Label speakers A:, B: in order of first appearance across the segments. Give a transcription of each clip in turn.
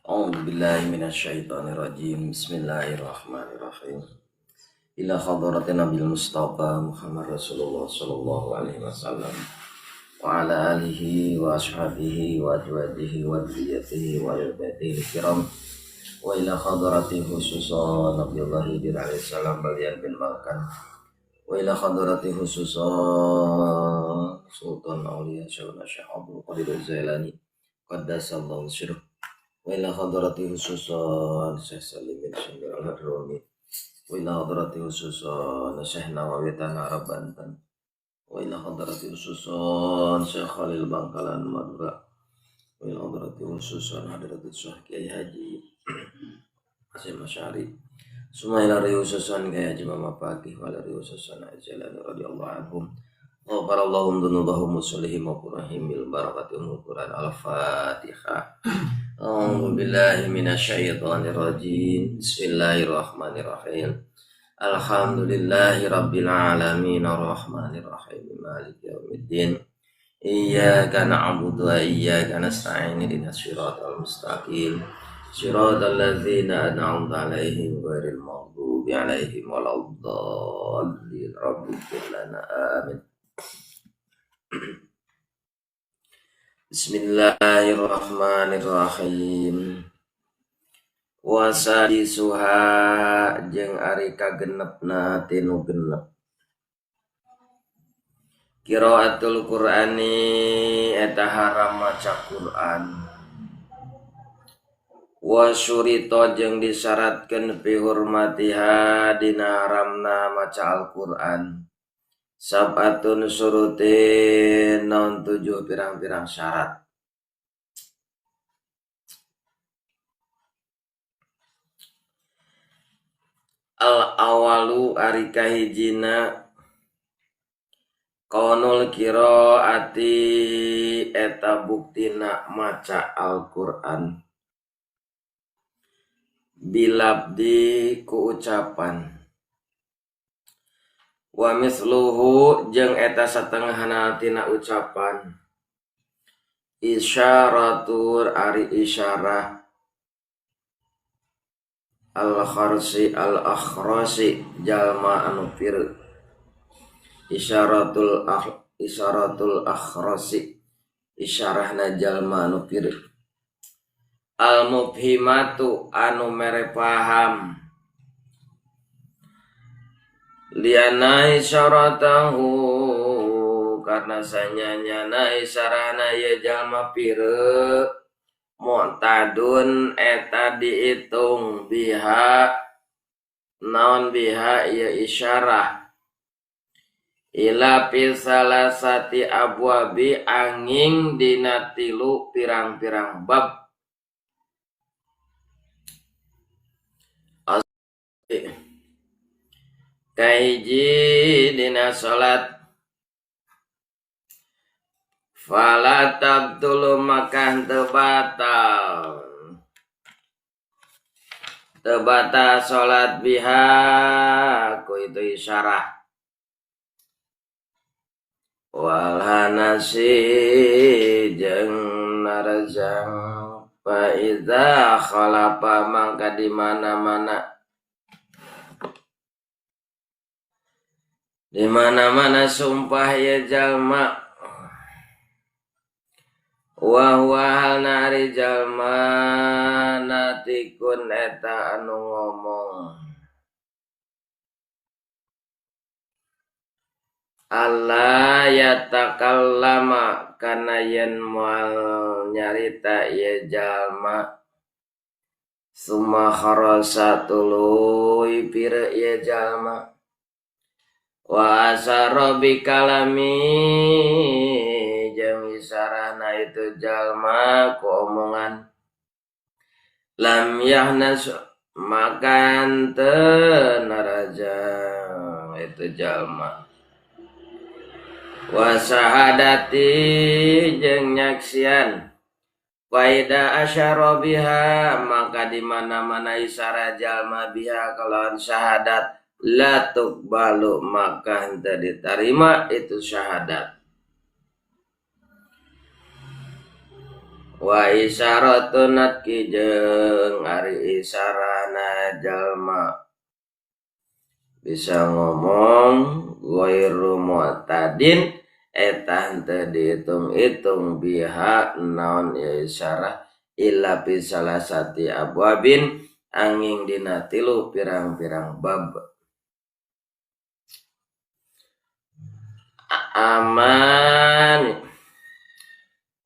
A: A'udzu billahi minasyaitonir rajim. Bismillahirrahmanirrahim. Ila hadratin Nabil Mustafa Muhammad Rasulullah sallallahu alaihi wasallam wa ala alihi wa ashabihi wa azwajihi wa dzurriyyatihi wa ahli kiram wa ila hadrati khususan Nabiullah Khidir alaihi salam Balian bin Malkan wa ila hadrati khususan Sultan Aulia Syekhuna Syekh Abdul Qadir Jailani qaddasallahu sirruh wa ila hadrati khususan Syekh Salim bin Syamir Al-Hadrami wa ila hadrati khususan Syekh Nawawi Tanah Arab Banten wa ila hadrati khususan Syekh Khalil Bangkalan Madura wa ila hadrati khususan hadrati Syekh Kiai Haji Hasyim Asy'ari summa ila khususan Kiai Haji Mama Pagi wa ila khususan Jailani radhiyallahu anhum ghafarallahu dzunubahum wa sulihim wa qurahim bil barakati umul Quran. Al-Fatihah. A'udzu billahi minasyaitonir rajim. Bismillahirrahmanirrahim. Alhamdulillahi rabbil alamin arrahmanir rahim maliki yaumiddin. Iyyaka na'budu wa iyyaka nasta'in ihdinas siratal mustaqim. Siratal ladzina an'amta 'alaihim ghairil maghdubi 'alaihim waladdallin. Rabbighfir lana amin. Bismillahirrahmanirrahim. Wasadisuha jeung ari kagenepna tinu genep. Qiraatul Qur'ani eta haram maca Qur'an. Wa syurita jeung disyaratkeun fi hurmatiha dina haramna maca Al-Qur'an. Sab'atun surutin naon 7 pirang-pirang syarat. Al awalu ari kahijina kaunul qiraati eta buktina maca Al-Qur'an bilabdi ku ucapan wa misluhu jeung eta satengahna tina ucapan isyaratur ari isyarah al-kharsi al-akhrasi jalma anu pireu isyaratul akhrasi isyarahna jalma anu pireu al-mubhimatu anu mere paham liana isyaratahu karena sanyanyana isyarahna ye jalma pireu mu'tadun eta diitung biha naon biha ieu isyarah ila fi salasati abwabi angin dina tilu pirang-pirang bab kahiji dina salat fala tabtulu maka teu batal teu batal salat biha ku itu isyarah wal hanasi jeung narjang fa iza khalafa mangka di mana-mana di mana-mana sumpah ya jalma wa huwa halna ari jalma natikun eta anu ngomong Allah yatakallama kana yen moal nyarita ye jalma summa kharasa tuluy pire ye jalma wa asara bi kalami jeung isarana itu jalma ku omongan lam yahnas makan teu narajang itu jalma wa syahadati jeung nyaksian faida asyara biha maka di mana-mana isara jalma biha kalawan syahadat la tuqbalu maka henteu diterima itu syahadat. Wa isyaratun natki jeung ari isyarana jalma bisa ngomong ghairu mu'tadin eta henteu diitung-itung biha naon ieu isyarah illa fi salasati abwabin angin dina tilu pirang-pirang bab. Aman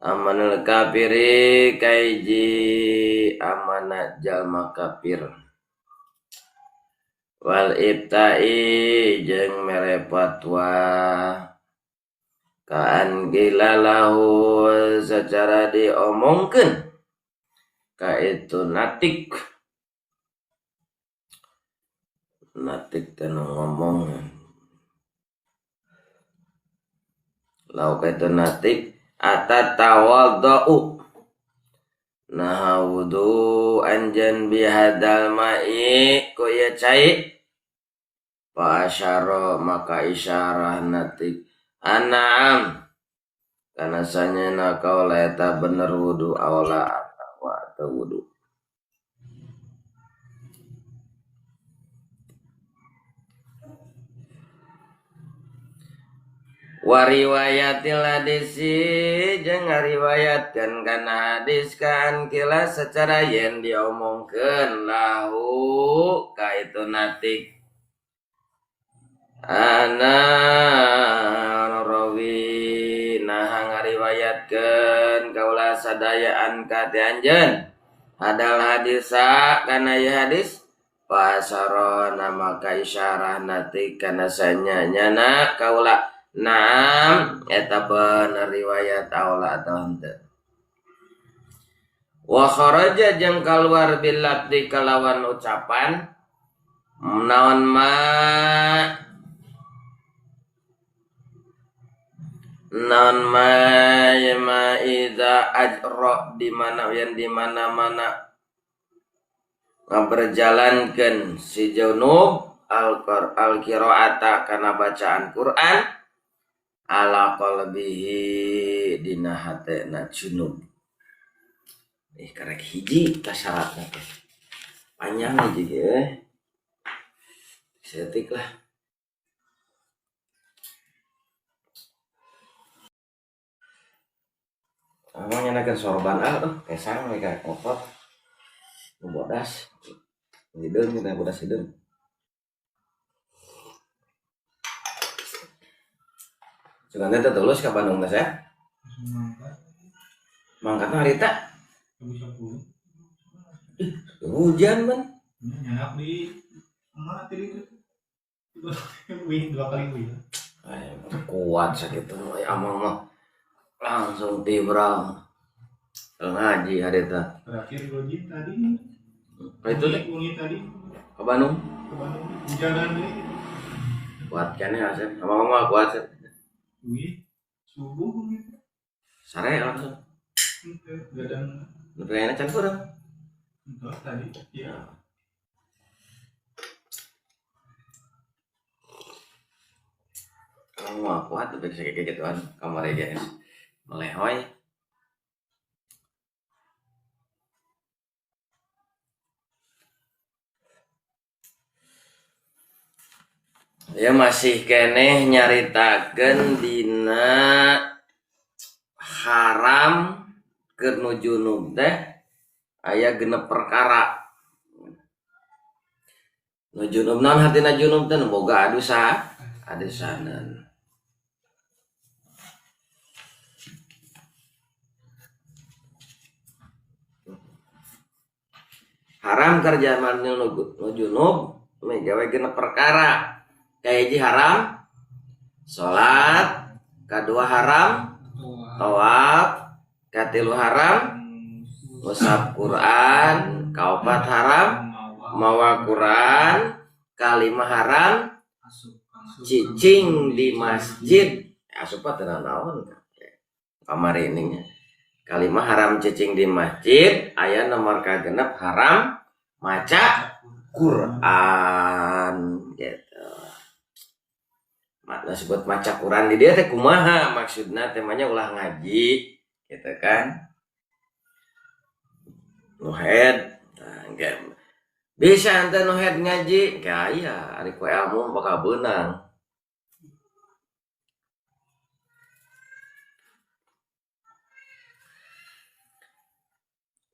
A: amanul kafiri kaiji amanat jalma kafir wal ibta'i jeung mere fatwa kaan gila lahu secara diomongkeun ka itu natik natik teh ngomong lau ka itu natik atatawaddu nah wudu anjeun bihadal ma'i ku ieu cai fa asyara maka isyarah natik an'am kana sanyana kaula eta bener wudu awla atawa teu wudu. Wa riwayatil hadisi jeung ngariwayatkeun kana hadis kan kila secara yen diomongkeun lahu ka itu natik ana rawi nah ngariwayatkeun kaula sadayaan ka teh anjeun hadal hadisa kana ieu hadis pasarona maka isyarah natik kana sanyana kaula naam eta bener riwayat aula atau henteu. Wa kharaja jeung kaluar bil lafzi kalawan ucapan naon ma naon ma ya ma idza ajra di mana yang di mana-mana ngaberjalankeun si junub al-qiraata kana bacaan Quran ala qalbihi dina hatena junub. Karek hiji ta syaratna teh. Panjang hiji ge. Setik lah. Amang nyenakeun sorban ah tuh kesang we ka kotor. Nu bodas. Hideung kita bodas hideung. Sugan teh tulus ka Bandung teh ya. Mangkatna harita. Hujan man.
B: Nyanak di mana tadi itu? Wih, dua kali wih.
A: Ay, kuat sakitu amang mah. Langsung tibral. Ngaji harita.
B: Terakhir gojek tadi.
A: Itu teh.
B: Wengi tadi.
A: Ke Bandung.
B: Ke Bandung hujanan deui.
A: Kuat kan ya, Asep. Amang mah kuat. Asep.
B: Wih, subuh gitu.
A: Sare langsung.
B: Henteu, gadang.
A: Nu kayaknya can kurang.
B: Henteu tadi. Ya.
A: Kamu mah kuat tapi bisa kayak gituan kamar guys. Melehoy. Ya masih keneh nyaritakeun dina haram keur nu junub teh aya genep perkara. Nu junub naon hartina junub teh nu boga dosa, adusaneun. Haram kerja nu junub migawe genep perkara. Kahiji haram salat, kadua haram tawaf, katilu haram ngusap Quran, kaopat haram mawa Quran, kalima haram cicing di masjid. Asup teh naon kamari ini nya. Kalima haram cicing di masjid, aya nomor kagenep haram maca Quran gitu. Makna sebut maca Quran di dia teh kumaha maksudna temanya ulah ngaji gitu kan. Nu head nah, bisa ente nu head ngaji gaya ari ku ilmu bakal beunang.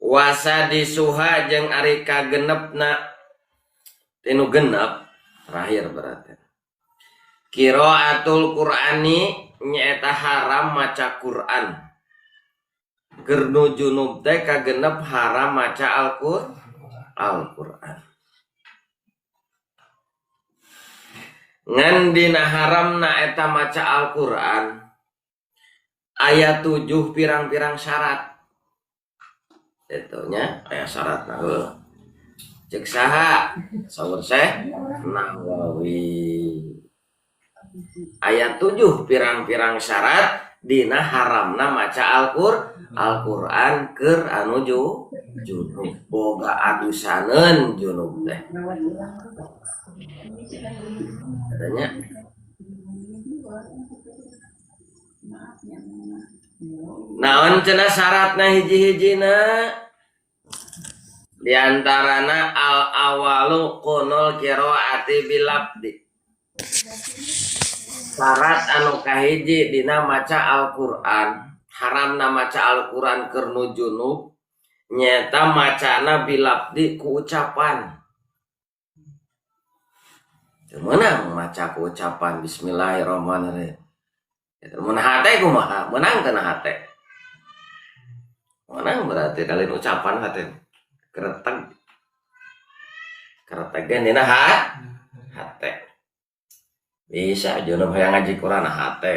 A: Wasa disuha jeung ari kagenepna tinu genep terakhir berarti. Qiraatul Qur'ani nyaeta haram maca Qur'an. Keur nu junub teh kagenep haram maca Al-Qur'an. Ngan dina haramna eta maca Al-Qur'an aya 7 pirang-pirang syarat. Itu nya aya syaratna heuh. Ceuk saha? Saur Syekh Nawawi. Aya 7 pirang-pirang syarat dina haramna maca Al-Qur'an keur anu junub. Boga adusaneun junub teh. Katanya naon cenah syaratna hiji-hijina? Di antarana al awalu qunul qiraati bilabdi. Syarat anu kahiji dina maca Al-Qur'an, haramna maca Al-Qur'an keur nu junub nyaeta macana bilabdi ku ucapan. Teu meunang maca ku ucapan bismillahirrahmanirrahim. Mun hate kumaha? Meunang teu na hate? Meunang berarti kalian ucapan hate. Kereteg. Keretegan dina hate. Bisa junub hayang ngaji Quran hate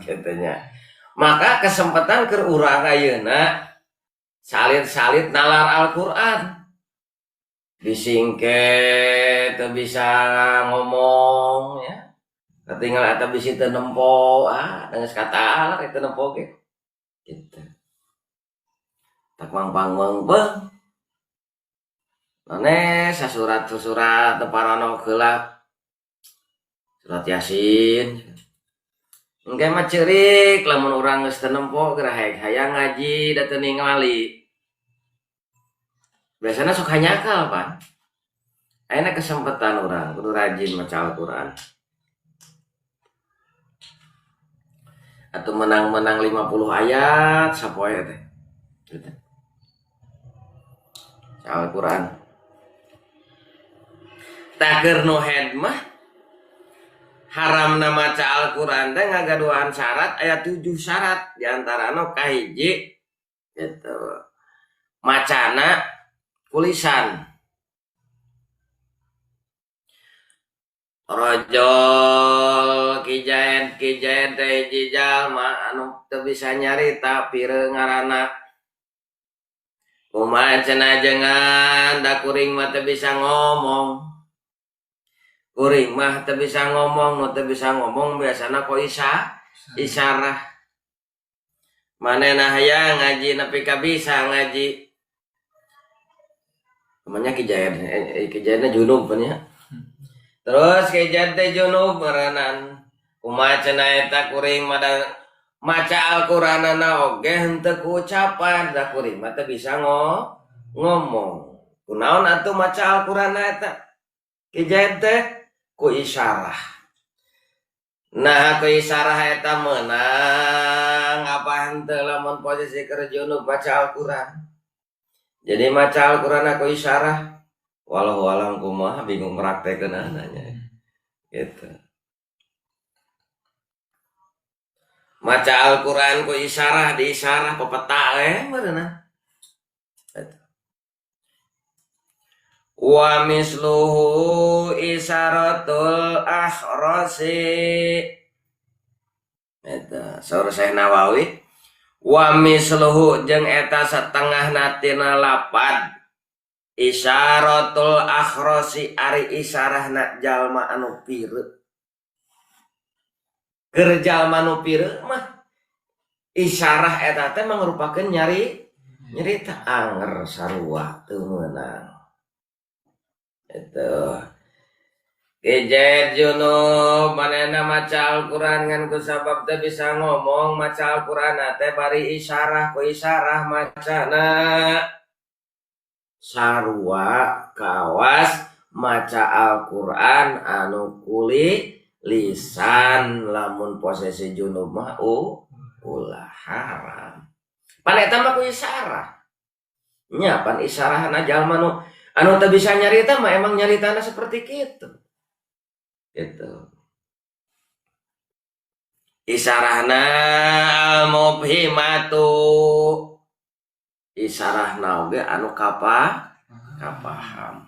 A: katanya. Maka kesempatan keur urang ayeuna salit-salit nalar Al-Qur'an. Disingke teu bisa ngomong ya. Ketinggal eta bisi teu nempo, geus kata teu nempo ge. Gitu. Tak mangpang-mangpang. None sasurat-surat teu paranok heula. Surat Yasin. Engke mah ceurik lamun urang geus teu nempo geura hayang ngaji da teu ningali. Biasana sok hanyakal pan. Ayeuna kesempatan urang kudu rajin maca Al-Qur'an. Atau menang-menang 50 ayat sapoe teh. Gitu. Al-Qur'an. Taker nu head mah haramna maca Al-Qur'an teh ngagaduhan syarat aya 7 syarat di antarana kahiji gitu. Macana kulisan. Rojol kijaen kijaen teh hiji jalma anu teu bisa nyarita pireung ngaranna. Kumaha cenah jengan da kuring mah teu bisa ngomong. Kuring mah teu bisa ngomong, nu teu bisa ngomong biasana ku isarah. Manehna hayang ngaji nepi ka bisa ngaji. Namanya kijaen, kijaenna junub pan nya. Terus kijaen teh junub meureunnan. Kumaha cenah eta kuring mah da maca Al-Qur'anana oge henteu ku ucapan, da kuring mah teu bisa ngomong. Kunaon atuh maca Al-Qur'anna eta? Kijaen teh ku isyarah. Nah, ku isyarah eta meunang apa henteu lamun posisi keur junub maca Al-Qur'an. Jadi maca Al-Qur'an ku isyarah. Walau alam kumaha bingung praktekeunana nya. Gitu. Maca Al-Qur'an ku isyarah di isyarah pepeta we meureunna. Wa misluhu isyaratul akhrasi. Eta saur Syekh Nawawi wa misluhu jeung eta satengahna tina lapad isyaratul akhrasi ari isyarahna jalma anu pireuk. Keur jalma anu pireuk mah isyarah eta teh mangrupakeun nyarita anger sarua teu meunang. Itu Kijaid junub manehna maca Al-Qur'an ngan ku sabab teu bisa ngomong maca Al-Qur'an teh bari isyarah ku isyarah macana. Sarua kawas maca Al-Qur'an anu kuli lisan lamun posisi junub mah ulah haram. Pan eta mah ku isyarah. Nya pan isyarahna jalma nu anu teu bisa nyarita mah emang nyaritana seperti kitu. Gitu. Isyarahna al-mubhimatu. Isyarahna oge anu kapaham.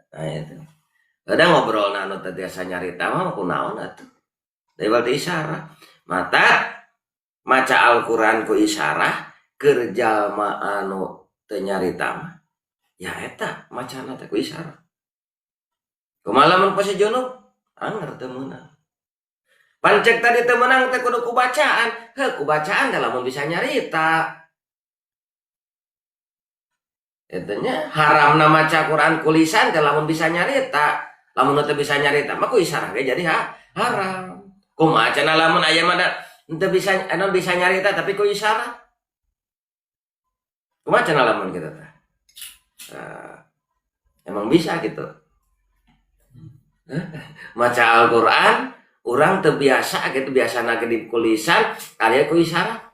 A: Nah itu. Kadang ngobrolna anu teu biasa nyarita mah kunaon atuh. Deui berarti isyarah. Mata maca Al-Qur'an ku isyarah keur jalma anu teu nyarita mah ya eta macana teh ku isyarah. Kumaha lamun posisi junub? Anger teu meunang. Pan cek tadi teu meunang teh kudu ku bacaan. Heuh ku bacaan teh lamun bisa nyarita. Etanya haramna maca Quran ku lisan teh lamun bisa nyarita. Lamun teu bisa nyarita mah ku isyarah ge jadi haram. Kumaha cenah lamun aya mah da teu bisa anu bisa nyarita tapi ku isyarah. Kumaha cenah lamun kitu teh? Nah, emang bisa gitu. Maca Al-Qur'an urang teu biasa gitu biasana ge di ku lisan aya ku isyarah.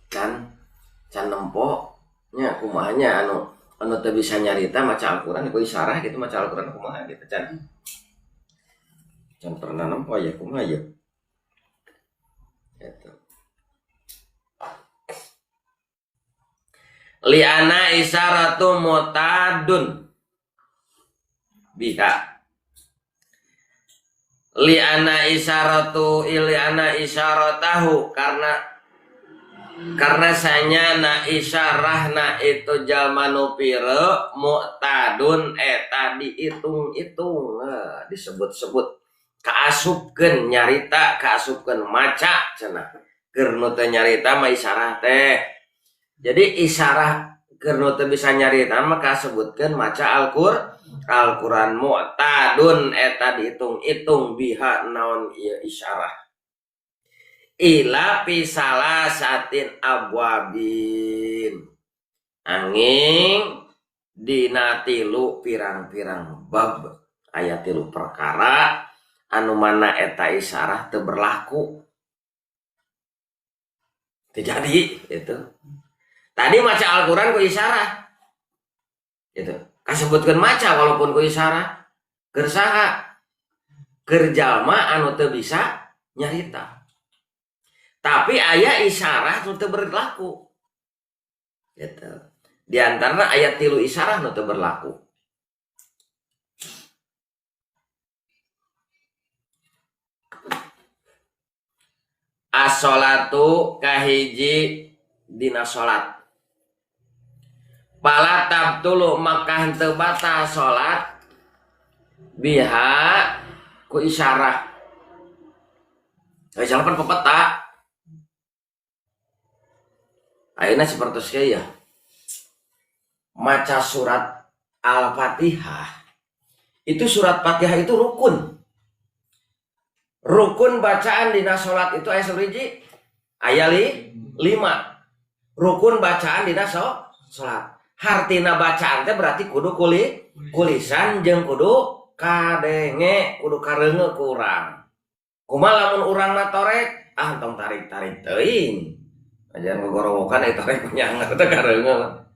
A: Can can nempo nya kumaha nya anu teu bisa nyarita maca Al-Qur'an ku isyarah gitu maca Al-Qur'an kumaha gitu can. Can pernah nempo ya kumaha ya. Gitu. Liana isyaratu mutadun biha. Liana isyaratu iliana isyaratahu karena sanya na isyarahna itu jalma nu pire mu'tadun eta dihitung-hitung disebut-sebut kaasupkeun nyarita kaasupkeun maca cenah keur nu teu nyarita mah isyarah teh. Jadi isyarah keur nu teu bisa nyarita mah kasebutkeun maca Al-Qur'an mu'tadun eta dihitung-hitung biha naon ieu isyarah. Ila pisalasatin abwabin. Angin dina tilu pirang-pirang bab aya tilu perkara anu mana eta isyarah teu berlaku. Teu jadi itu. Tadi maca Al-Qur'an ku isyarah. Gitu. Kasebutkeun maca walaupun ku isyarah. Keur saha? Keur jalma anu teu bisa nyarita. Tapi aya isyarah nu teu berlaku. Gitu. Di antarana aya tilu isyarah nu teu berlaku. As-sholatu kahiji dina salat. Pala tabtulu maka henteu batal salat biha ku isyarah. Isyarah pan pepeta. Ayeuna sapertos kieu ya. Maca surat Al-Fatihah. Itu surat Fatihah itu rukun. Rukun bacaan dina salat itu aya sabaraha? Aya 5. Rukun bacaan dina salat. Hartina bacaan teh berarti kudu kulisan jeung kudu kadenge, kudu kareunge ku urang. Kumaha lamun urangna torek, ah tong tarik-tarik teuing. Ajaran ngogorowokan eta torek nyangar teh kareunge.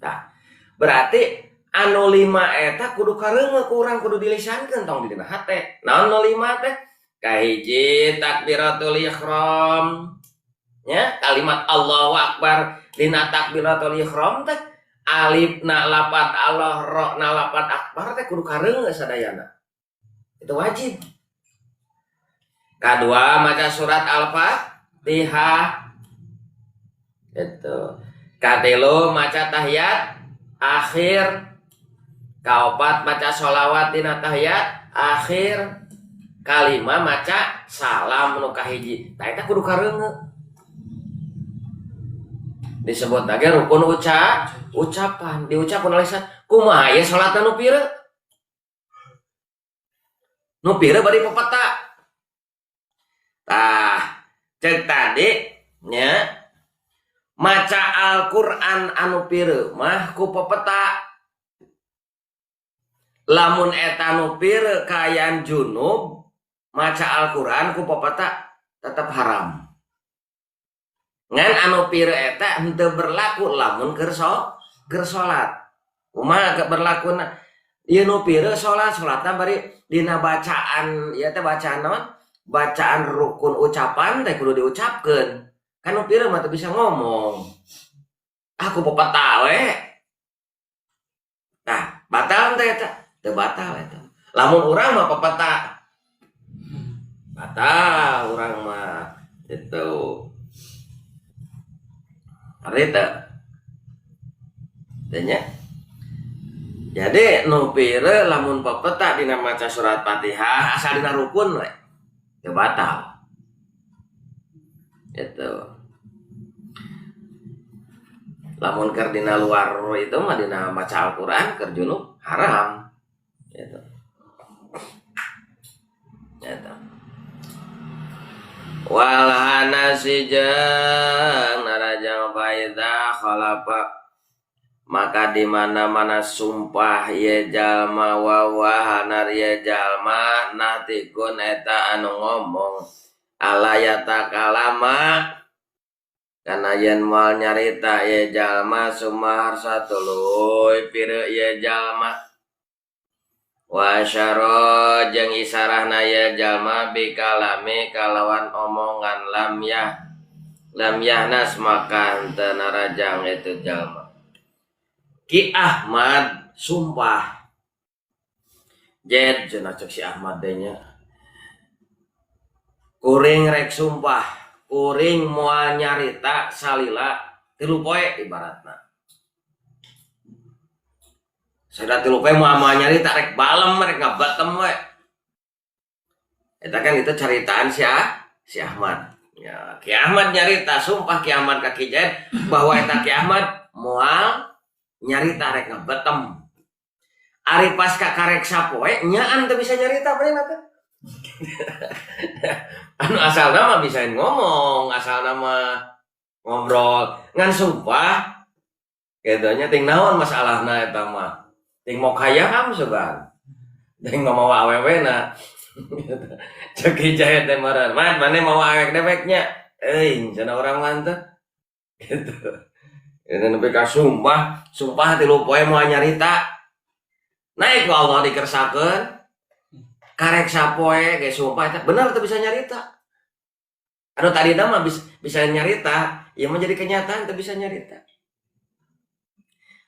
A: Tah, berarti anu 5 eta kudu kareunge ku urang kudu dilisankeun tong di dina hate. Naon nu 5 teh? Kahiji takbiratul ihram. Nya, kalimat Allahu Akbar dina takbiratul ihram teh alif na lapat Allah ro na lapat akbar teh kudu kareunge sadayana. Itu wajib. Kadua maca surat Al-Fatihah. Itu. Katilu maca tahiyat akhir. Kaopat maca sholawat dina tahiyat akhir. Kalima maca salam nu kahiji. Tah eta kudu kareunge. Disebut lagi rukun ucapan, diucapkeun oleh lisan. Kumaha ye salatna nu pire? Nu pire bari pepeta. Tah, cek tadi nya Maca Al-Qur'an anu pireu mah ku pepeta. Lamun eta nu pireu kaayaan junub maca Al-Qur'an ku pepeta tetep haram. Ngan anu pireu eta henteu berlaku lamun keur salat. Kumaha berlakuna? Ieu nu pireu salat, salatna bari dina bacaan ieu teh bacaan naon? Bacaan rukun ucapan teh kudu diucapkeun. Kan nu pireu mah teu bisa ngomong. Aku pepeta we. Nah, batal teh eta? Teu batal eta. Lamun urang mah pepeta. Batal urang mah gitu. Ngerti teu? Teu nya? Jadi nu pireu lamun pepeta dina maca surat Fatihah asal dina rukun we teu batal. Gitu. Lamun keur dina luar itu mah dina maca Al-Qur'an keur junub haram. Gitu. Gitu. Wal hanasi jeung narajang faida khalafa maka di mana-mana sumpah ye jalma wa hanar ye jalma natikun eta anu ngomong ala yatakalama kana yen moal nyarita ye jalma sumar satuluy pireu ye jalma wa asyara jeung isarahna ye jalma bikalami kalawan omongan lam yahnas maka henteu narajang itu jalma. Ki Ahmad sumpah Jed cenah cek si Ahmad teh nya kuring rek sumpah kuring moal nyarita salila 3 poe ibaratna sada 3 poe moal nyarita rek balem rek ngabatem we eta kan itu caritaan si Ahmad ya. Ki Ahmad nyarita sumpah Ki Ahmad ka Ki Jed bahwa eta Ki Ahmad moal nyarita rek ngebetem. Ari pas ka karek sapoe nyaan teu bisa nyarita paling teh. Anu asalna mah bisa ngomong, asalna mah ngobrol, ngan sumpah kitu nya ting naon masalahna eta mah. Ting mau kaya kam sugan. Ting mawa awewena. Cek Ki Jahit teh meureun, "Mat, maneh mawa awek dewek nya?" Euy, cenah urang mah teh. Gitu. Ini nepi ka sumpah, sumpah 3 poe moal nyarita. Naik ku Allah dikersakeun. Karek sapoe ge sumpah eta bener teu bisa nyarita. Anu tadina mah bisa nyarita, ieu mah jadi kenyataan teu bisa nyarita.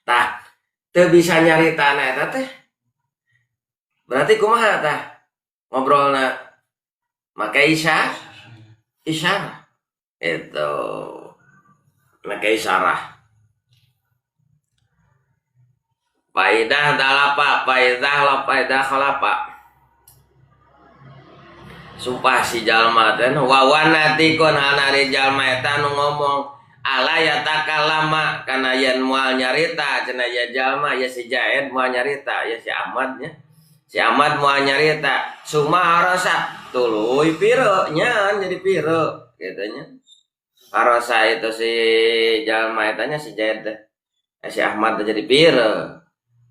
A: Tah, teu bisa nyarita na eta teh. Berarti kumaha tah? Ngobrolna make isyarah. Itu make isyarah. Faidah dalapa, faidah la faidah khalapa. Sumpah si jalma teh wawana tikun anari jalma eta nu ngomong ala yatakalama kana yen moal nyarita cenah ya jalma ya si Jaid moal nyarita ya si Ahmad nya. Si Ahmad moal nyarita summa harasa tuluy pireu nya jadi pireu kitu nya. Harasa itu si jalma eta nya si Jaid teh. Si Ahmad teh jadi pireu.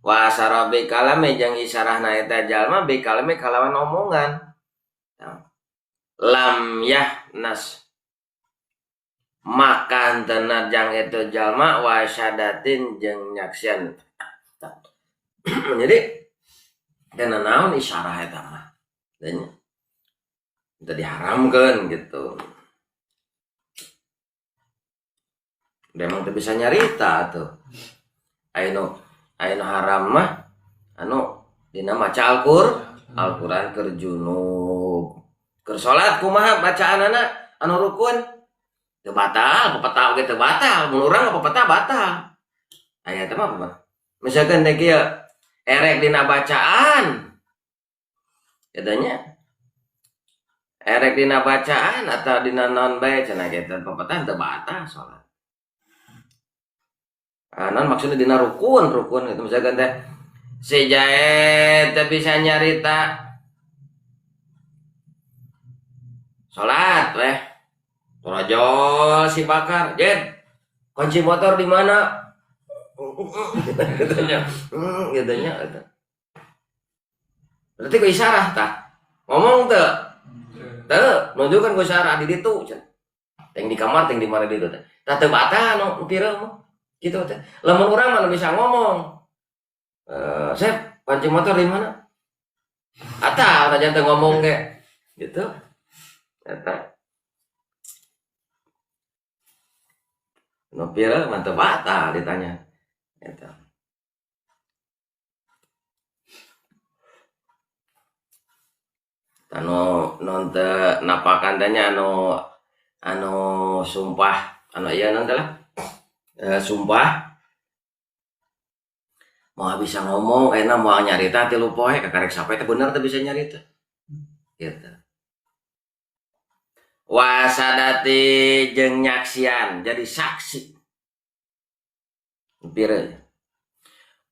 A: Wa asara bi kalame jeung isarahna eta jalma bi kalame kalawan omongan. Lam yahnas maka henteu jang itu jalma wa syadatin jeung nyaksian. Jadi dina naon isyarah eta mah? Teu diharamkeun gitu. Emang teu bisa nyarita tuh. Anu haram mah anu dina maca Al-Qur'an keur junub. Keur salat kumaha bacaanana anu rukun? Teu batal, pepeta oge teu batal, mun urang mah pepeta batal. Aya teh mah apa? Misalkan teh kieu erek dina bacaan. Katanya erek dina bacaan atau dina naon bae cenah kitu pepeta teu batal salat. Non maksudnya dina rukun itu misalkan teh si Jaid teh bisa nyarita salat weh torajol si Bakar Jed Kunci motor di mana? Katanya, katanya, berarti ku isarah tah. Ngomong teu? Teu, nunjukkan ku isarah di ditu cenah. Teng di kamar, teng di mana di ditu teh. Tah teu batal nu pireuh mah. Kitu teh. Lamun urang mah bisa ngomong. Sep, kunci motor di mana? Atal tanya teu ngomong ge. Gitu. Eta. Nu pireuh mah teu batal ditanya. Eta. Anu non teu napakan tanya anu anu sumpah anu ieu non teh lah. Sumpah mau bisa ngomong enak mau nyarita tilu poe kakarek sampai teh bener teh bisa nyarita. Gitu. Wasadati jeung nyaksian jadi saksi. Pire.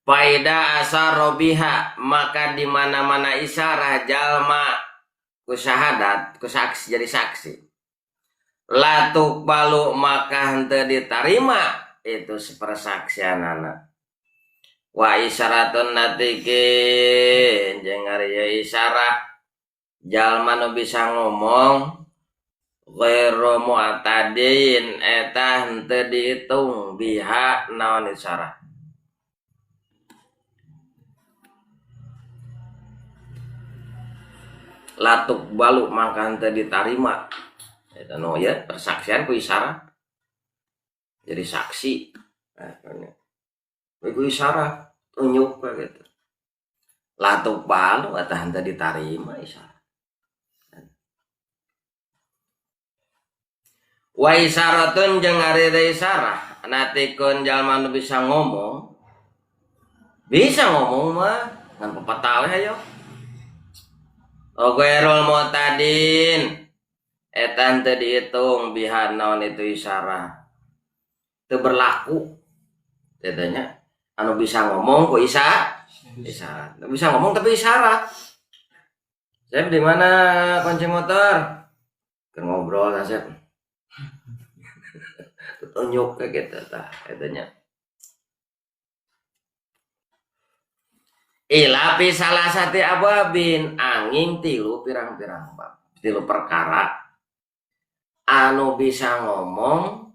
A: Faida asarobiha maka di mana-mana isarah jalma ku syahadat ku saksi jadi saksi. Latuk balu maka henteu ditarima itu sepersaksianana. Wa isyaratun natikin jeung ari isyarah jalma nu bisa ngomong ghairu mu'tadin eta henteu dihitung biha naon isyarah. Latuk balu maka henteu ditarima eta nu ieu persaksian ku isyarah jadi saksi. Nah, ku isyarah tunjuk gitu. Latuk balu eta henteu ditarima isyarah. Wa isyaratun jeung ari deui isyarah natikun jalma nu bisa ngomong. Bisa ngomong mah ngan pepetah we hayo. Ghairul mu'tadin eta henteu dihitung biha naon itu isyarah. Teu berlaku tetanya anu bisa ngomong ku isyarat. Bisa ngomong tapi isyarat. Sep di mana kunci motor? Keur ngobrol Sep. Tunjuk ke gitu tah etanya. Ila fi salah sati ababin angin tilu pirang-pirang bab tilu perkara anu bisa ngomong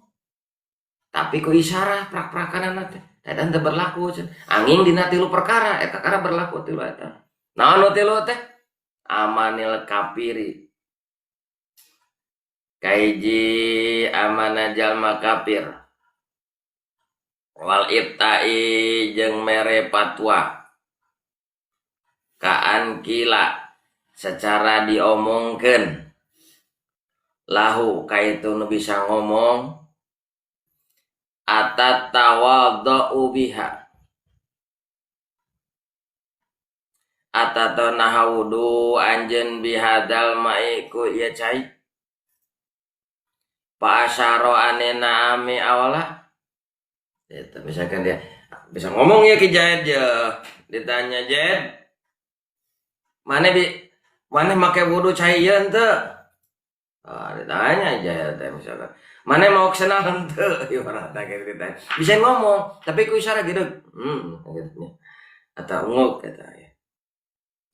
A: tapi ku isyarah prak-prakanana teh eta teu berlaku angin dina tilu perkara eta perkara berlaku tilu eta. Naon nu tilu teh? Amanil kafiri kaiji amanah jalma kafir wal ibtai jeung mere fatwa kaan kila secara diomongkeun lahu kaitu nu bisa ngomong atat tawadhu biha atato nahawudu anjeun bihadal maiku ieu cai Pak asyaro anena ami awala. Itu misalkan dia bisa ngomong ya ke Jaid ya. Ditanya Jaid, mana mana make wudu cai ieu henteu? Ah, ditanya Jaid teh misalkan. Mana mau kesana henteu? Ibarat teh gitu ditanya. Bisa ngomong, tapi ku isyarat gitu. Gitu. Atau nguk gitu ya.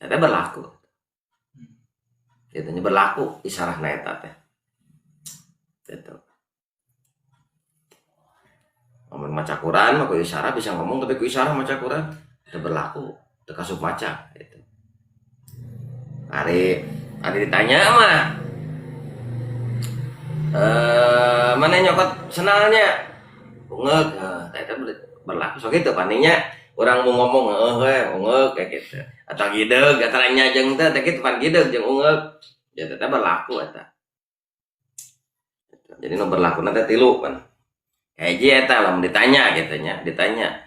A: Eta berlaku. Gitu berlaku isyarahna eta teh. Gitu. Ngomong maca Quran mah ku isyarat bisa ngomong tapi ku isyarat maca Quran teu berlaku, teu kasup maca gitu. Ari ditanya mah mana nyokot senalnya? Ungeuk, eta berlaku sok kitu paningnya urang mau ngomong heuh we ungeuk kayak gitu. Atau gideug atau nya jeung teh teh kitu pan gideug jeung ungeuk. Ya tetep berlaku eta. Jadi nu berlaku nanti tilu kan. Hiji eta lamun ditanya gitu nya, ditanya.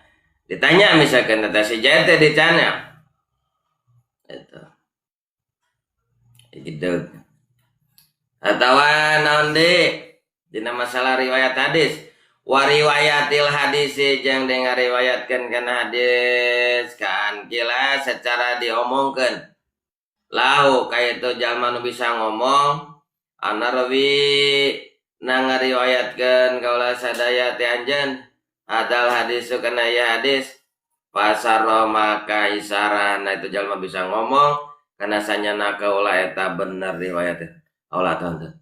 A: Ditanya misalkan teh si Jaid teh ditanya. Eta. Gideug. Atawa naon deui? Dina masalah riwayat hadis. Wa riwayatil hadisi jeung ngariwayatkeun kana hadis kan kila secara diomongkeun. Lahu kaitu jalma nu bisa ngomong anarwi na ngariwayatkeun kaula sadaya ti anjeun hadal hadis kana ieu hadis pasarro maka isarahna itu jalma bisa ngomong kana sanyana kaula eta bener riwayat kaula teh.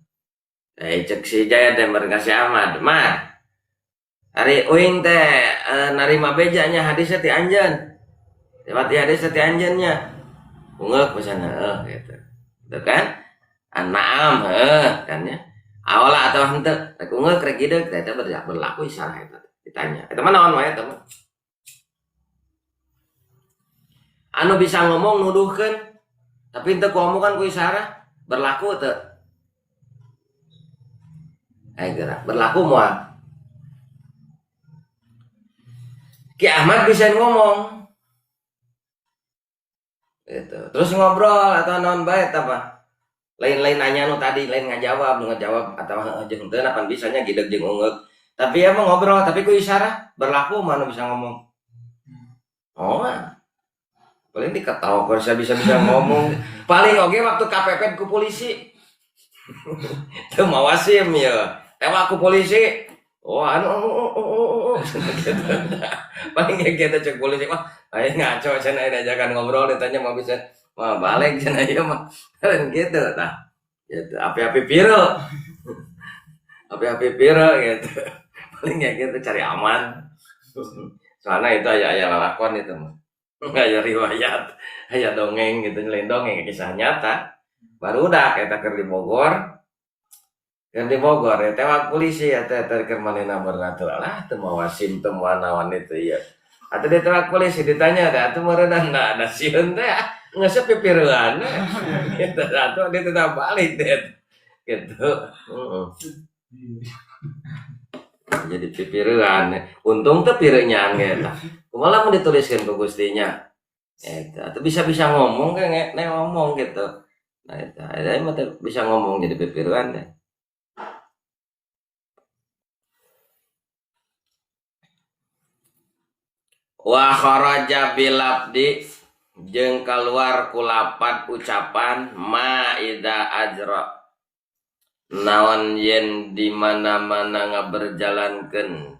A: Cek si Jaya teh mereka si Ahmad mah ari uing teh narima bejanya hadisnya ti anjeun. Lewat hadis ti anjeunnya. Ungeuk misalnya heuh gitu. Gitu kan? Anaam heuh kan nya. Awala atau henteu rek ungeuk rek gideuk teh eta berlaku isarah eta ditanya. Eta mah naon wae eta mah. Anu bisa ngomong nuduhkeun tapi henteu ku omongan ku isarah berlaku teu? Gerak berlaku moal. Ki Ahmad bisa ngomong gitu. Terus ngobrol atau naon bae apa? Lain-lain nanya nu tadi, lain ngajawab, nu ngajawab atau heuh jeung teu napan bisanya gideug jeung ungeuk. Tapi emang ngobrol tapi ku isarah berlaku mah nu bisa ngomong. Oh. Paling diketok bisa bisa ngomong. Paling oge waktu KPP ku polisi. Teu mawasim ya. Tewak ku polisi. Oh, anu oh. Gitu. Paling ya gitu cek polisi mah, ayo ngaco cenah diajakan ngobrol ditanya mau bisa mah balik cenah ieu mah. Kan gitu tah. Gitu, api-api piro. Api-api piro gitu. Paling ya gitu cari aman. Soalnya itu aya lalakon itu mah. Aya riwayat, aya dongeng gitu, lain dongeng kisah nyata. Barudak eta keur di Bogor. Keur di Bogor ya tewak polisi ya teh teh keur manehna beratur lah teu mawa SIM teu mawa naon itu ya. Atuh ditewak polisi ditanya teh atuh meureunna da sieun teh geus pipireun gitu atuh dia tetap balik deh gitu. Heeh. Jadi pipireun untung teh pireunyaan ge eta. Kumaha lamun dituliskeun ku Gustinya eta atuh bisa-bisa ngomong ge ne ngomong gitu. Nah eta eta mah teh bisa ngomong jadi pipireun teh. Wa kharaja bilabdi jeung kaluar kulapat ucapan ma idza ajra naon yen di mana-mana ngaberjalankeun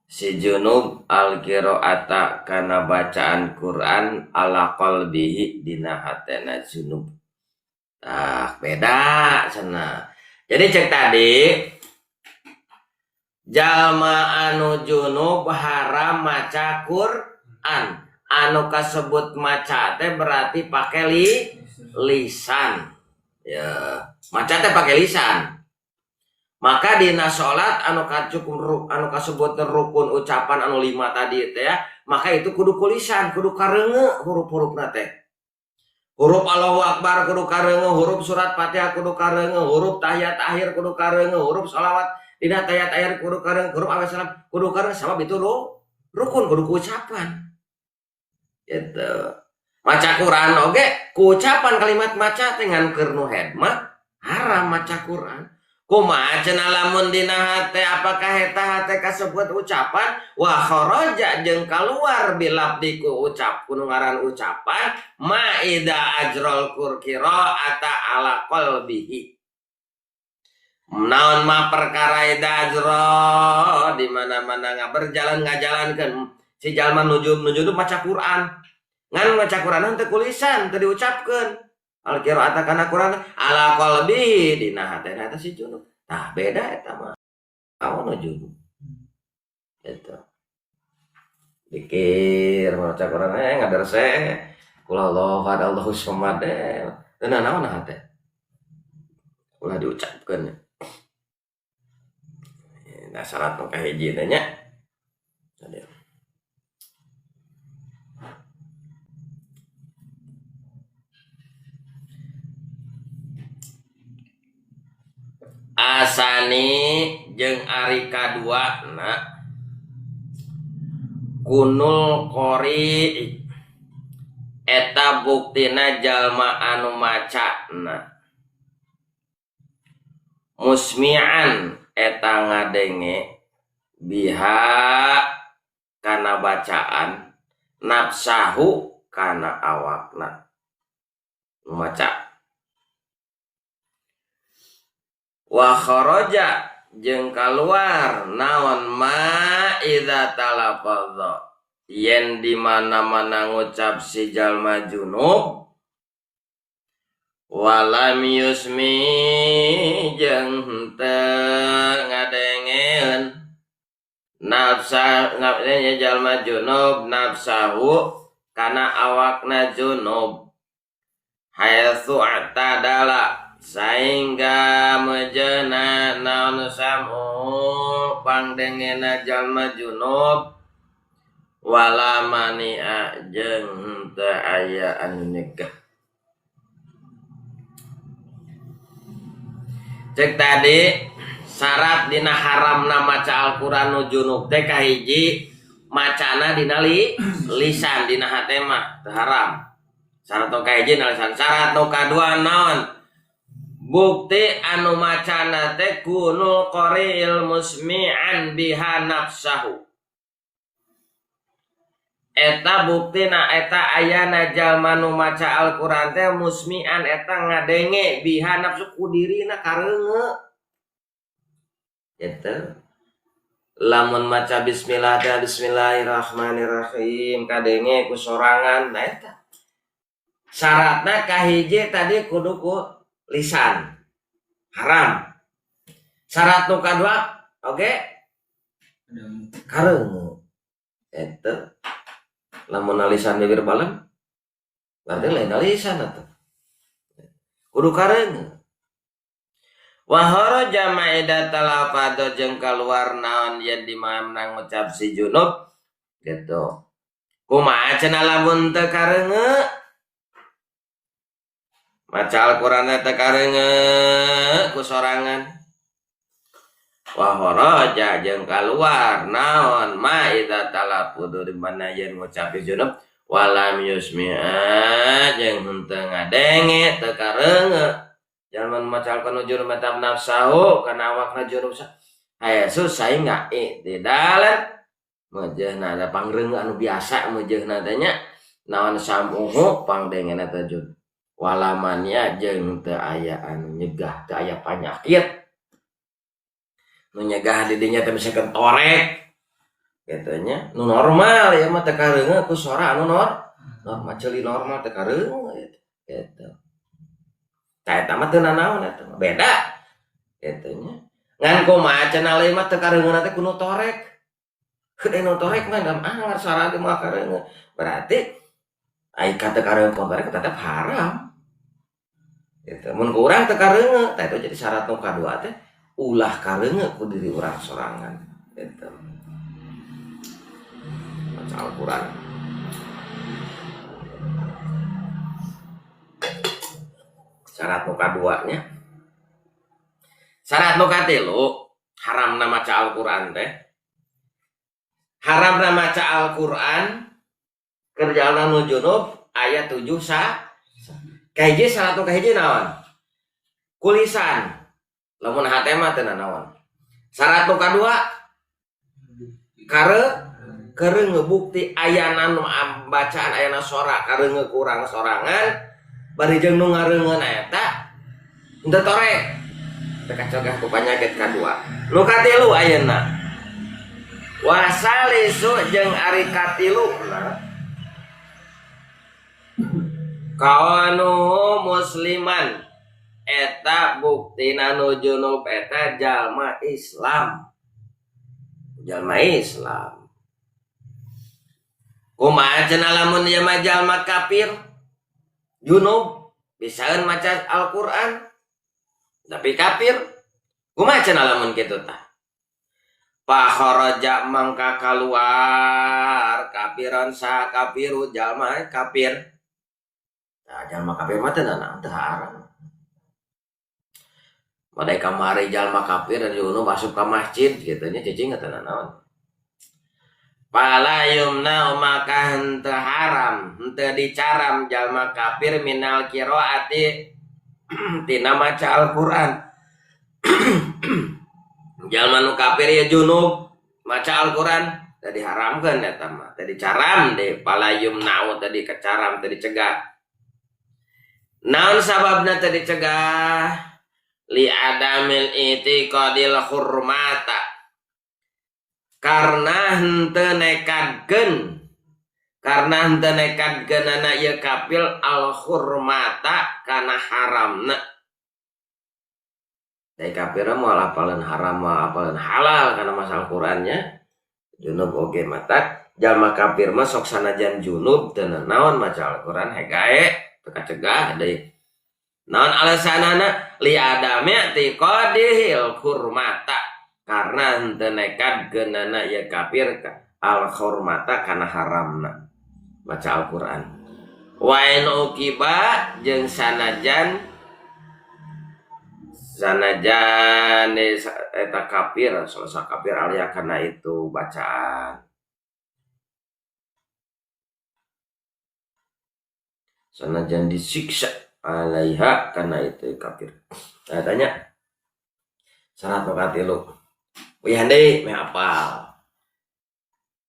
A: si junub al-qiraata kana bacaan Quran ala qalbihi dina hatena junub. Tah beda cenah. Jadi cek tadi jalma anu junub haram maca Quran. Anu kasebut maca teh berarti pake lisan. Ya, maca teh pake lisan. Maka dina salat anu kacukur anu kasebut rukun ucapan anu 5 tadi teh ya, maka itu kudu ku lisan, kudu kareunge huruf-hurufna teh. Huruf Allahu Akbar kudu kareunge, huruf surat Fatihah kudu kareunge, huruf tahiyat akhir kudu kareunge, huruf shalawat dina tahiyat akhir kudu kareunge, huruf salam kudu kareunge, sabab itu rukun kudu ku ucapan. Gitu. Maca Quran oge ku ucapan kalimat maca teh ngan keur nu head mah haram maca Quran. Kumaha cenah lamun dina hate apakah eta hate kasebut ucapan wa kharaja jeung kaluar bilabdi ku ucap kudu ngaran ucapan ma idza ajral qiraata ala qalbihi. Naon ma perkara idza ajra di mana-mana ngaberjalan ngajalankeun si jalma nuju maca Quran. Ngan maca Quran teu kulisan teu diucapkeun. Al qiraata kana Quran ala qalbi dina hatena eta si junub. Tah beda eta mah. Awan junub. Eta. Dikir maca Quran ngaderse. Kula Allah Allahu samad. Teu naon hate. Ulah diucapkeun. Nah syarat nu kahiji teh nya. Tadi. Asani jeung ari kadua na kunul qori eta buktina jalma anu maca na musmi'an eta ngadenge biha kana bacaan nafsahu kana awakna maca. Wa kharaja jeung kaluar naon ma idza talafadha yen di mana-mana ngucap si jalma junub walam yusmi jeung henteu ngadengeun nafsa nya jalma junub nafsahu kana awakna junub haitsu atadala sehingga mejena naon samu pangdengena jalma junub wala mania jeung teu aya anu nyegah. Cek tadi syarat dina haramna maca Al-Qur'an nu junub teh kahiji macana dina lisan dina hate mah teu haram. Syarat nu kahiji dina lisan, syarat nu kadua naon? Bukti anu macana teh kunul qari'il musmi'an biha nafsahu. Eta buktina eta ayana jalma nu maca Al-Qur'an teh musmi'an eta ngadenge biha nafsu ku dirina kareunge. Eta lamun maca bismillah teh bismillahirrahmanirrahim kadenge ku sorangan nah eta. Syaratna kahiji tadi kudu ku lisan. Haram. Syarat nu kadua oge kareunge. Eta lamun lisan bibir balem berarti lain lisan atuh kudu kareunge. Wa kharaja maida talafadho jeung kaluar naon yen di mana ngucap si junub gitu. Kumaha cenah lamun teu kareunge maca Al-Qur'an teu kareunge ku sorangan. Wa kharaja jeung kaluar naon ma idza talafudhu di mana yen ngucap junub walam yusmi'a jeung henteu ngadenge teu kareunge jalma maca Al-Qur'an junub mata nafsahu kana awakna junub aya susah saingga i'tidalan mejehna da pangreunge anu biasa mejehna teh nya naon samuhu pangdengena teh junub walamania jeung teu aya anu nyegah teu aya panyakit nu nyegah di dinya teh misalkan torek kitu nya nu normal ya mah teu kareunge ku sora anu normal ceuli normal teu kareunge gitu. Tah eta mah teu nanaon eta mah beda kitu nya. Ngan kumaha cenah leuwih mah teu kareungeuna teh ku nu torek. Heuh nu torek mah da anggar sora ge moal kareunge. Berarti ai ka teu kareunge ku torek tetep haram. Gitu. Mun ku urang teu kareunge tah eta jadi syarat nu kadua teh ulah kareunge ku diri urang sorangan gitu. Maca Al-Qur'an. Syarat nu kaduanya. Syarat nu katilu haramna maca Al-Qur'an teh. Haramna maca Al-Qur'an keur jalma nu junub aya 7 sa. Kahiji syarat nu kahiji naon? Kulisan. Lamun hate mah teu nanaon. Syarat nu kadua kareunge bukti ayana nu bacaan ayana sora kareunge kurang sorangan bari jeung nu ngareungeuna eta henteu torek. Teu kacegah ku panyakit kadua. Nu katilu ayeuna wasalisu jeung ari katilu kaanu musliman eta buktina nu junub eta jalma Islam. Jalma Islam. Kumaha cenah lamun ieu mah jalma kafir junub bisaeun maca Al-Qur'an tapi kafir. Kumaha cenah lamun kitu tah? Fa kharaja mangka kaluar kafiran sa kafiru jalma kafir. Tah jalma kafir mah teu nanaon teu haram. Badai kamari jalma kafir dan junub masuk ke masjid gitu nya cicing teu nanaon. Fala yumna maka henteu haram henteu dicaram jalma kafir minal qiraati tina maca Al-Qur'an. Jalma nu kafir ya junub maca Al-Qur'an teu diharamkeun eta mah teu dicaram deui. Fala yumna teu dikecaram teu dicegah. Naon sababna teu dicegah? Li adamil i'tiqadil hurmata karena henteu nekadkeun anak ieu kafir al hurmata kana haramna. Dari kafir moal apaleun haram moal apaleun halal kana masalah Qur'annya. Junub oge matak jalma kafir mah sok sanajan junub teu naon maca Al-Qur'an hegae teu kacegah deui. Naon alasanana li adami i'tiqadihil hurmata karena henteu nekadkeunana ieu kafir al hurmata kana haramna maca Al-Qur'an. Wa in uqiba jeung sanajan eta kafir selesai kafir alia kana itu bacaan. Sanajan disiksa alaiha karena itu kafir. Nah, tanya syarat nu katilu. Wih deui meh apal.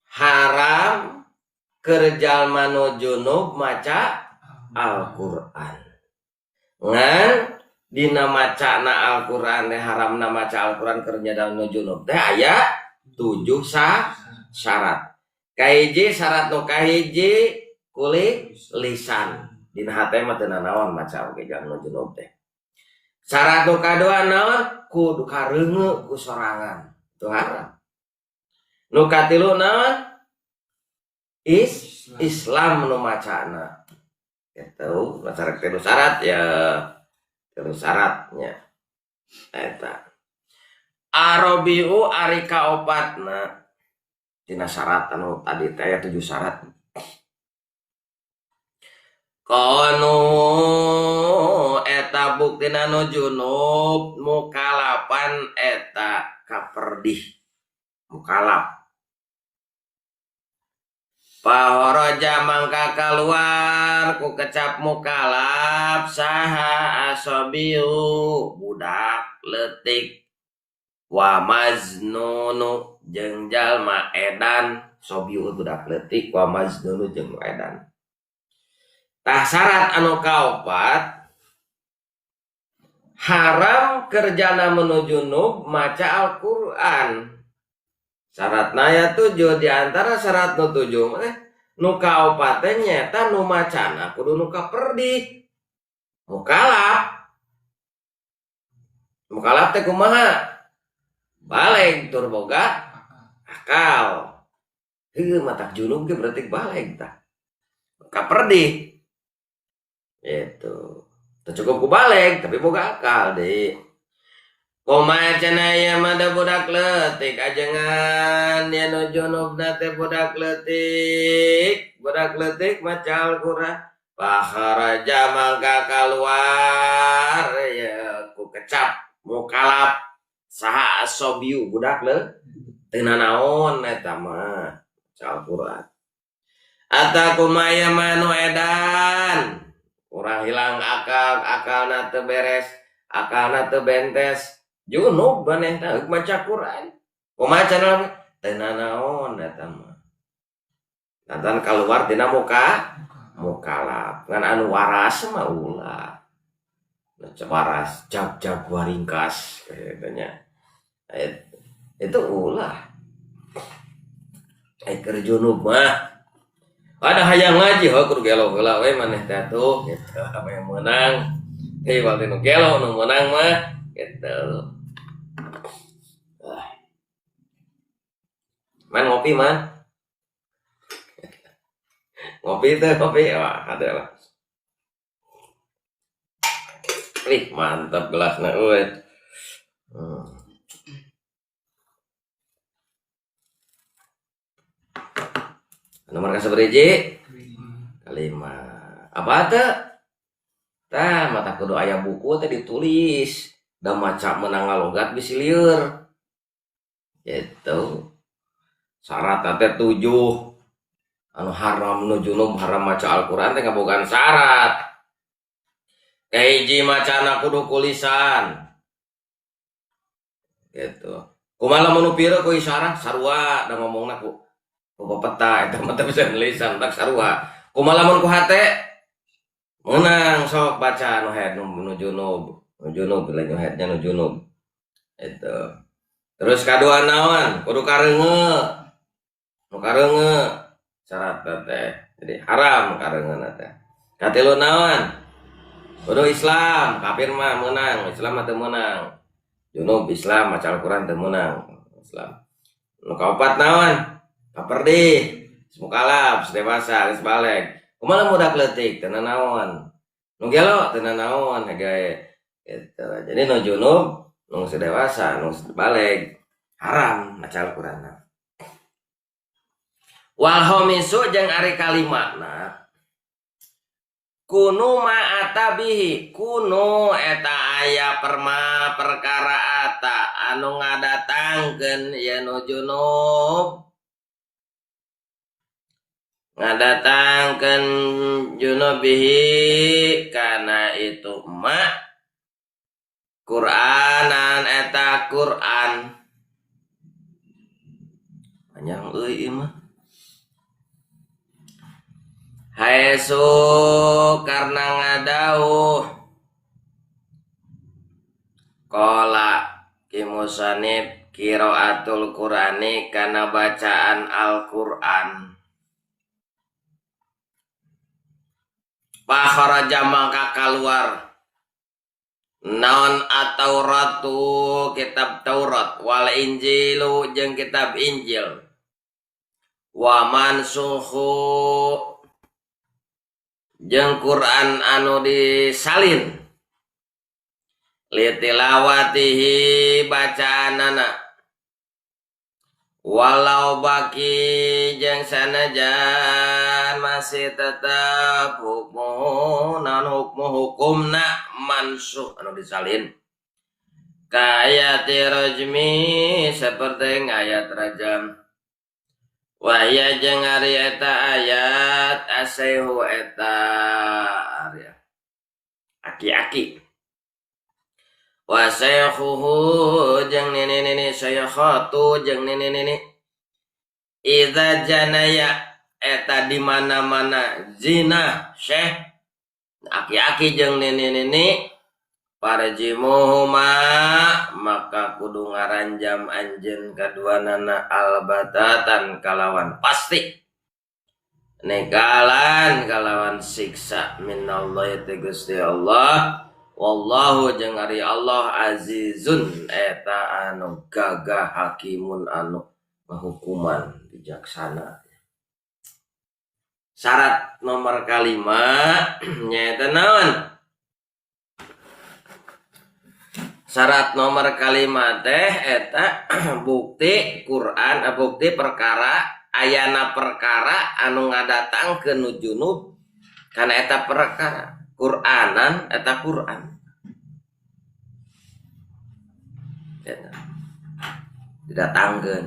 A: Haram keur jalma nu junub maca Al-Qur'an. Ngan dina macana Al-Qur'an teh haramna maca Al-Qur'an keur jalma nu junub teh aya 7 syarat. Kahiji syarat nu kahiji kulit lisan. Dina hate mah teu nanaon maca oge jalma nu junub teh. Syarat nu kadua naon? Kudu kareungeu ku sorangan. Itu haram. Nu katilu naon? Islam nu macana. Gitu, maca tilu syarat ya. Tilu syaratnya. Eta. Arabiu ari kaopatna. Dina syarat anu tadi teh aya 7 syarat. Kono eta buktina nu junub mukalapan eta kaperdih mukalaf. Pahoroja mangka kaluar ku kecap mukalaf saha asobiu budak leutik wa maznunu jeung jalma edan. Sobiu budak leutik wa maznunu jeung edan. Tah syarat anu kaopat haram kerjana menuju junub maca Al-Qur'an. Syaratna aya 7 di antara syarat nu 7 teh nu kaopat teh nyaeta nu macana kudu nu kaperdih. Mukalaf. Mukalaf teh kumaha? Baleg tur boga akal. Heuh matak junub ge berarti baleg tah. Kaperdih. Itu teu cukup ku baleg tapi boga akal deui. Kumaha cenah ieu mah da budak leutik ajengan nya nu junubna teh budak leutik maca Al-Qur'an. Fakharaja mangka kaluar ya ku kecap mukalaf saha asobiu budak leutik teu nanaon eta mah maca Al-Qur'an. Ata kumaha ieu mah nu edan urang hilang akal, akalna teu beres, akalna teu bentes, junub maneh teh maca Quran. Kumaha cenah teu nanaon eta mah. Lantaran kaluar tina muka mukalaf. Ngan anu waras mah ulah. Maca waras jag-jag waringkas kitu nya. Itu ulah. Ai keur junub mah ada hayang ngaji heuh kudu gelo heula we maneh teh atuh gitu apa yang meunang. Hei waktu nu gelo nu meunang mah gitu. Man ngopi man. Ngopi teh kopi wah ada lah. Ih mantap gelasna euy. Nomor kasabaraha? Kalima. Apa teh? Tah mata kudu aya buku teh ditulis. Da maca meunang ngalogat bisi lieur. Gitu. Syarat teh 7. Anu haram nu junub haram maca Al-Qur'an teh ngabogaan syarat. Kahiji macana kudu kulisan. Gitu. Kumaha lamun nu pieu ku isyarat sarua da ngomongna ku peta eta mah teu bisa nulisan tak sarua. Kumaha lamun ku hate meunang sok baca nu head nu junub. Nu junub lain haidnya nu junub. Itu. Terus kadua naon? Kudu kareunge. Nu kareunge syarat teh. Jadi haram kareungeuna teh. Katilu naon? Kudu Islam, kafir mah meunang, Islam mah teu meunang. Junub Islam maca Al-Qur'an teu meunang. Islam. Nu kaopat naon? Kaperdih, mukalaf, dewasa, geus baleg. Kumaha budak leutik teu naon? Nu gelo teu naon gae. Gitu. Jadi nu junub, nu geus dewasa, nu baleg haram maca Al-Qur'an. Wal khamisu jeung ari kalimana kunu ma'ata bihi kunu eta aya perma perkara ata anu ngadatangkeun ieu nu junub ngadatangkeun junub bihi kana itu ma Qur'anan eta Qur'an panjang euy ieu mah. Haesu karena ngadauh qala ki musanib qiraatul Qur'ani kana bacaan Al-Qur'an fa kharaja mangka kaluar naon at-Tauratu kitab Taurat wal Injilu jeung kitab Injil wa mansukhu jeung Quran anu disalin litilawatihi bacaanana walau baki jeung sanajan masih tetap hukmu naon hukmu hukumna mansuh anu disalin kayati rajmi seperti ayat rajam wahya jeung ari eta ayat asehu eta ari aki-aki wa sayhuhu jeung nini-nini saykhatu jeung nini-nini idza janaya eta di mana-mana zina syekh aki-aki jeung nini-nini parjimuhuma maka kudu ngaranjam anjeun kaduanana albatatan kalawan pasti nekalan kalawan siksa minallahi ti Gusti Allah wallahu jeung ari Allah azizun eta anu gagah hakimun anu ngahukuman bijaksana. Syarat nomor kalima nyaeta naon? Syarat nomor kalima teh eta bukti Quran, bukti perkara ayana perkara anu ngadatangkeun nu junub kana eta perkara Quranan eta Quran. Eta didatangkeun.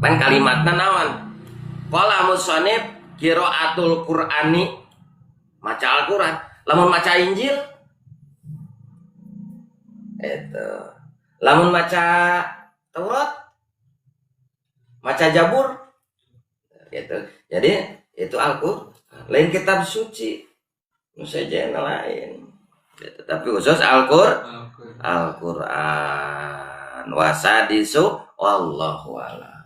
A: Pan kalimatna naon? Qala musannif qiraatul Qur'ani maca Al-Qur'an, lamun maca Injil eta, lamun maca Taurat, maca Jabur gitu. Jadi itu Al-Qur'an, lain kitab suci nu sejen lain. Gitu. Tapi khusus Al-Qur'an. Al-Qur'an wasadisu wallahu a'lam.